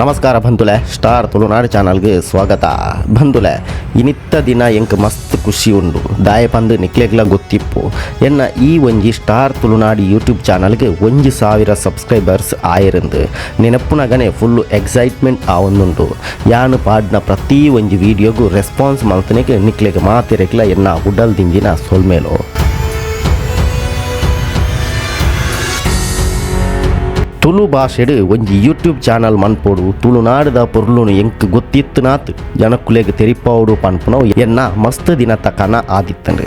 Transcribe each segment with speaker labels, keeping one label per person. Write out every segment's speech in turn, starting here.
Speaker 1: ನಮಸ್ಕಾರ ಬಂಧುಲೆ, ಸ್ಟಾರ್ ತುಳುನಾಡು ಚಾನಲ್ಗೆ ಸ್ವಾಗತ. ಬಂಧುಲೆ, ಇನಿತ್ತ ದಿನ ಎಂಕ್ ಮಸ್ತ್ ಖುಷಿ ಉಂಡು. ದಾಯ ಪಂದು ನಿಕ್ಲೆಗ್ಲ ಗೊತ್ತಿಪ್ಪು, ಎನ್ನ ಈ ಒಂಜಿ ಸ್ಟಾರ್ ತುಳುನಾಡು ಯೂಟ್ಯೂಬ್ ಚಾನಲ್ಗೆ 1000 ಸಬ್ಸ್ಕ್ರೈಬರ್ಸ್ ಆಯಿರಂದು ನೆನಪುನಗನೆ ಫುಲ್ ಎಕ್ಸೈಟ್ಮೆಂಟ್ ಆವೊಂದುಂಡು. ಯಾನು ಪಾಡ್ನ ಪ್ರತಿ ಒಂಜಿ ವೀಡಿಯೋಗು ರೆಸ್ಪಾನ್ಸ್ ಮಲ್ತನೆಗೆ ನಿಕ್ಲೆಗ್ ಮಾತೆರೆಗ್ಲ ಎನ್ನ ಉಡಲ್ ದಿಂಜಿನ ಸೊಲ್ಮೇಲು. ತುಳು ಭಾಷೆಡ್ ಒಂಜಿ ಯೂಟ್ಯೂಬ್ ಚಾನಲ್ ಮನ್ಪೋಡು, ತುಳುನಾಡದ ಪೊರ್ಲುನು ಎಂಕ್ ಗೊತ್ತಿತ್ತನಾತ್ ಜನಕುಲೆಗ್ ತೆರಿಪಾವೊಡು ಪನ್ಪುನವು ಎನ್ನ ಮಸ್ತ್ ದಿನತ ಕನ ಆದಿತ್ತಂಡು.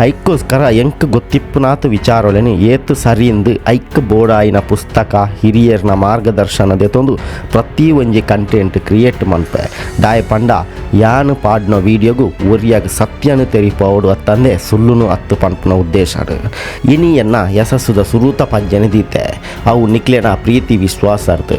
Speaker 1: ಐಕ್ಕೋಸ್ಕರ ಎಂಕ್ ಗೊತ್ತಿಪ್ಪುನಾತ್ ವಿಚಾರೊಲೆನ್ ಏತ್ ಸರಿಂದ್ ಐಕ್ ಬೋಡಾಯಿನ ಪುಸ್ತಕ, ಹಿರಿಯರ್ನ ಮಾರ್ಗದರ್ಶನ ದೆತೊಂದು ಪ್ರತಿ ಒಂಜಿ ಕಂಟೆಂಟ್ ಕ್ರಿಯೇಟ್ ಮನ್ಪೆ. ದಾಯೆ ಪಂಡ ಯಾನ್ ಪಾಡ್ನ ವೀಡಿಯೋಗು ಒರಿಯಾಗ್ ಸತ್ಯನು ತೆರಿಪಾವೊಡು ಅತ್ತಂದೆ ಸುಳ್ಳುನು ಅತ್ತು ಪನ್ಪುನ ಉದ್ದೇಶಡ್ ಇನಿ ಎನ್ನ ಯಶಸ್ಸುದ ಸುರೂತ ಪಜ್ಜೆನೆ ದೀತೆ. ಅವು ನಿಕ್ಲೆನ ಪ್ರೀತಿ ವಿಶ್ವಾಸಾರ್ಥ.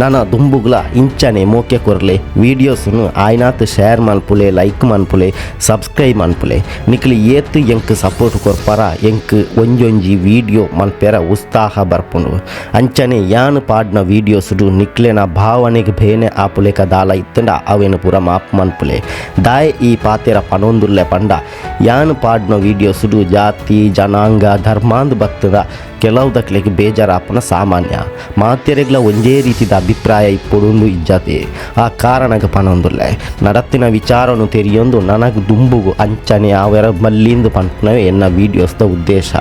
Speaker 1: ನನ ದುಂಬುಗ್ಲ ಇಂಚನೆ ಮೋಕೆ ಕೊರ್ಲೆ, ವೀಡಿಯೋಸ್ನು ಆಯ್ನಾತ್ ಶೇರ್ ಮನ್ಪುಲೆ, ಲೈಕ್ ಮನ್ಪುಲೆ, ಸಬ್ಸ್ಕ್ರೈಬ್ ಮನ್ಪುಲೆ. ನಿಕ್ಲೆ ಏತ್ ಎಂಕ್ ಸಪೋರ್ಟ್ ಕೊರ್ಪರ ಎಂಕ್ ಒಂಜೊಂಜಿ ವೀಡಿಯೋ ಮನ್ಪೆರ ಉತ್ಸಾಹ ಬರ್ಪುಂಡು. ಅಂಚನೆ ಯಾನ್ ಪಾಡ್ನ ವೀಡಿಯೋಸ್ಡು ನಿಕ್ಲೆನ ಭಾವನೆಗೆ ಬೇನೆ ಆಪುಲೆಕ ದಾಲ ಇತ್ತಂಡ ಅವೇನು ಪೂರ ಮಾಪ್ ಮನ್ಪುಲೆ. ದಾಯೆ ಈ ಪಾತೆರ ಪನೊಂದುಲ್ಲೆ ಪಂಡ, ಯಾನ್ ಪಾಡ್ನ ವೀಡಿಯೋಸ್ಡು ಜಾತಿ ಜನಾಂಗ ಧರ್ಮಾಂದ್ ಬತ್ತದ ಕೆಲವು ದಕ್ಲೆಗ್ ಬೇಜಾರಾಪುನ ಸಾಮಾನ್ಯ. ಮಾತೆರೆಗ್ಲ ಒಂಜೇ ರೀತಿದ ಅಭಿಪ್ರಾಯ ಇಪ್ಪೊಡುಂದು ಇಜ್ಜಾತೆ. ಆ ಕಾರಣಗ್ ಪನೊಂದುಲ್ಲೆ. ನಡತ್ತಿನ ವಿಚಾರನು ತೆರಿಯೊಂದು ನನಗ್ ದುಂಬುಗು ಅಂಚನೆ ಆವೆರ ಮಲ್ಲಿಂದು ಪನ್ಪುನವೇ ಎನ್ನ ವೀಡಿಯೋಸ್ದ ಉದ್ದೇಶ.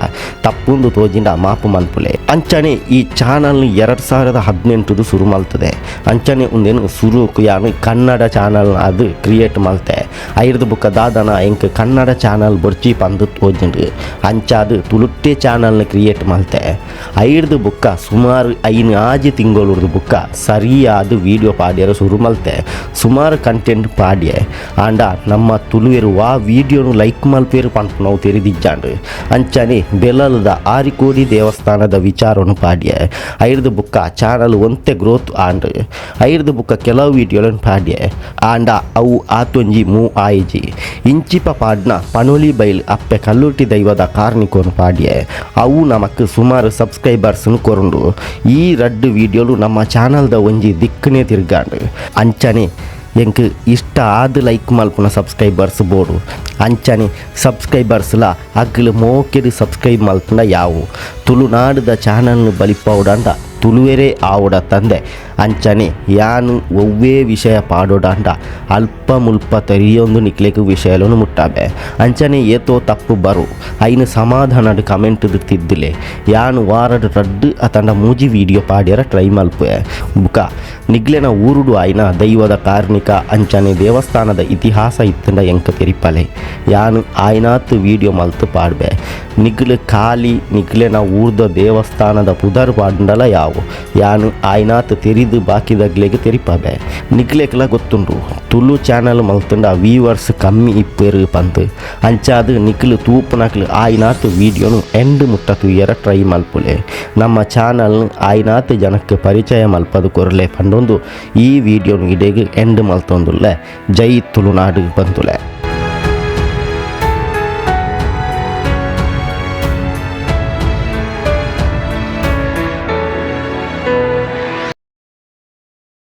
Speaker 1: ತಪ್ಪುಂದು ತೋಜಿಂಡ ಮಾಪು ಮನ್ಪುಲೆ. ಅಂಚನೆ ಈ ಚಾನಲ್ 2018 ಶುರು ಮಲ್ತದೆ. ಅಂಚನೆ ಉಂದೆನು ಸುರುಕು ಯಾನು ಕನ್ನಡ ಚಾನಲ್ ಅದು ಕ್ರಿಯೇಟ್ ಮಲ್ತೆ. ಐರ್ದು ಬುಕ್ಕ ದಾದನ ಎಂಕ್ ಕನ್ನಡ ಚಾನಲ್ ಬೊರ್ಚಿ ಪಂದು ತೋಜಿಂಡು. ಅಂಚಾದು ತುಳುಟ್ಟೆ ಚಾನಲ್ನ ಕ್ರಿಯೇಟ್ ಮಲ್ತೆ. ಐರ್ದು ಬುಕ್ಕ ಸುಮಾರು 5-6 ತಿಂಗಳುರ್ದು ಬುಕ್ಕ ಸರಿಯಾದ ವೀಡಿಯೋ ಪಾಡ್ಯರ ಶುರು ಮಲ್ತೆ. ಸುಮಾರು ಕಂಟೆಂಟ್ ಪಾಡ್ಯೆ. ಆಂಡ ನಮ್ಮ ತುಳುವೆರು ವಾ ವೀಡಿಯೋನು ಲೈಕ್ ಮಲ್ಪೇರು ಪನ್ಪುನವು ತೆರಿದಿಜ್ಜಾಂಡು. ಅಂಚನೆ ಬೆಲಲ್ದ ಆರಿಕೋಡಿ ದೇವಸ್ಥಾನದ ವಿಚಾರನು ಪಾಡ್ಯೆ. ಐರ್ದು ಬುಕ್ಕ ಚಾನಲ್ ಒಂತೆ ಗ್ರೋತ್ ಆಂಡ್. ಐರ್ದು ಬುಕ್ಕ ಕೆಲವು ವೀಡಿಯೋలను ಪಾಡ್ಯೆ. ಆಂಡ ಅವು ಆತೊಂಜಿ ಮೂ ಆಯಿಜಿ. ಇಂಚಿಪ ಪಾಡ್ನ ಪನೊಲಿ ಬೈಲ್ ಅಪ್ಪೆ ಕಲ್ಲುರ್ಟಿ ದೈವದ ಕಾರ್ನಿಕೋನು ಪಾಡ್ಯೆ. ಅವು ನಮಕ್ ಸುಮಾರು ಸಬ್ಸ್ಕ್ರೈಬರ್ಸ್ ಕೊರುಂಡು. ಈ ರಡ್ಡು ವೀಡಿಯೋಲು ನಮ್ಮ ಚಾನಲ್ದ ಒಂಜಿ ದಿಕ್ಕನೆ ತಿರ್ಗಾಂಡು. ಅಂಚನೆ ಎಂಕ್ ಇಷ್ಟ ಆದ್ ಲೈಕ್ ಮಲ್ಪುನ ಸಬ್ಸ್ಕ್ರೈಬರ್ಸ್ ಬೋಡು. ಅಂಚನೆ ಸಬ್ಸ್ಕ್ರೈಬರ್ಸ್ಲ ಅಗ್ಲು ಮೋಕೆಡ್ ಸಬ್ಸ್ಕ್ರೈಬ್ ಮಲ್ಪುನ ಯಾವು. ತುಳುನಾಡದ ಚಾನಲ್ನು ಬಲಿಪಾವುಡಂಡ ತುಳುವೆರೇ ಆವಡ ತಂದೆ. ಅಂಚನೆ ಯಾನು ಒವ್ವೇ ವಿಷಯ ಪಾಡೋಡಂಡ ಅಲ್ಪ ಮುಲ್ಪ ತೆರಿಯೊಂದು ನಿಕ್ಲೆಗ್ ವಿಷಯలను ಮುಟ್ಟಾಬೆ. ಅಂಚನೆ ಏತೋ ತಪ್ಪು ಬರು, ಐನು ಸಮಾಧಾನಡ್ ಕಮೆಂಟ್ ತಿದ್ದಿಲೆ. ಯಾನು ವಾರಡ್ ರಡ್ಡು ಅತಂಡ 3 ವೀಡಿಯೋ ಪಾಡ್ಯರ ಟ್ರೈ ಮಲ್ಪುವೆ. ಬುಕ ನಿಗ್ಲೆನ ಊರುಡು ಆಯ್ನ ದೈವದ ಕಾರ್ಣಿಕ ಅಂಚನೆ ದೇವಸ್ಥಾನದ ಇತಿಹಾಸ ಇತ್ತಂಡ ಎಂಕ ತೆರಿಪಲೆ. ಯಾನು ಆಯ್ನಾತ್ ವೀಡಿಯೋ ಮಲ್ತು ಪಾಡ್ಬೆ. ನಿಗ್ಲು ಖಾಲಿ ನಿಗ್ಲೆನ ಊರ್ದ ದೇವಸ್ಥಾನದ ಪುದರ್ ಪಾಡ್ಂಡಲ ಯಾವು, ಯಾನು ಆಯ್ನಾತ್ ತೆರಿದು ಬಾಕಿದಗ್ಲೆಗ್ ತೆರಿಪಬೆ. ನಿಗ್ಲೆಕ್ಲ ಗೊತ್ತುಂಡು ತುಳು ಚಾನಲ್ ಮಲ್ತಂಡ ವ್ಯೂವರ್ಸ್ ಕಮ್ಮಿ ಇಪ್ಪೇರು ಪಂತು. ಅಂಚಾದು ನಿಕ್ಲು ತೂಪುನಕ್ಲು ಆಯ್ನಾತ್ ವೀಡಿಯೋನು ಎಂಡ್ ಮುಟ್ಟ ತೂಯರ ಟ್ರೈ ಮಲ್ಪುಲೆ. ನಮ್ಮ ಚಾನಲ್ ಆಯ್ನಾತ್ ಜನಕ್ಕೆ ಪರಿಚಯ ಮಲ್ಪದು ಕೊರ್ಲೆ ಪಂಡೊಂದು ಈ ವೀಡಿಯೋನು ಇಡೆಗ್ ಎಂಡ್ ಮಲ್ತೊಂದುಲ್ಲೆ. ಜೈ ತುಳುನಾಡು ಬಂದುಲೆ.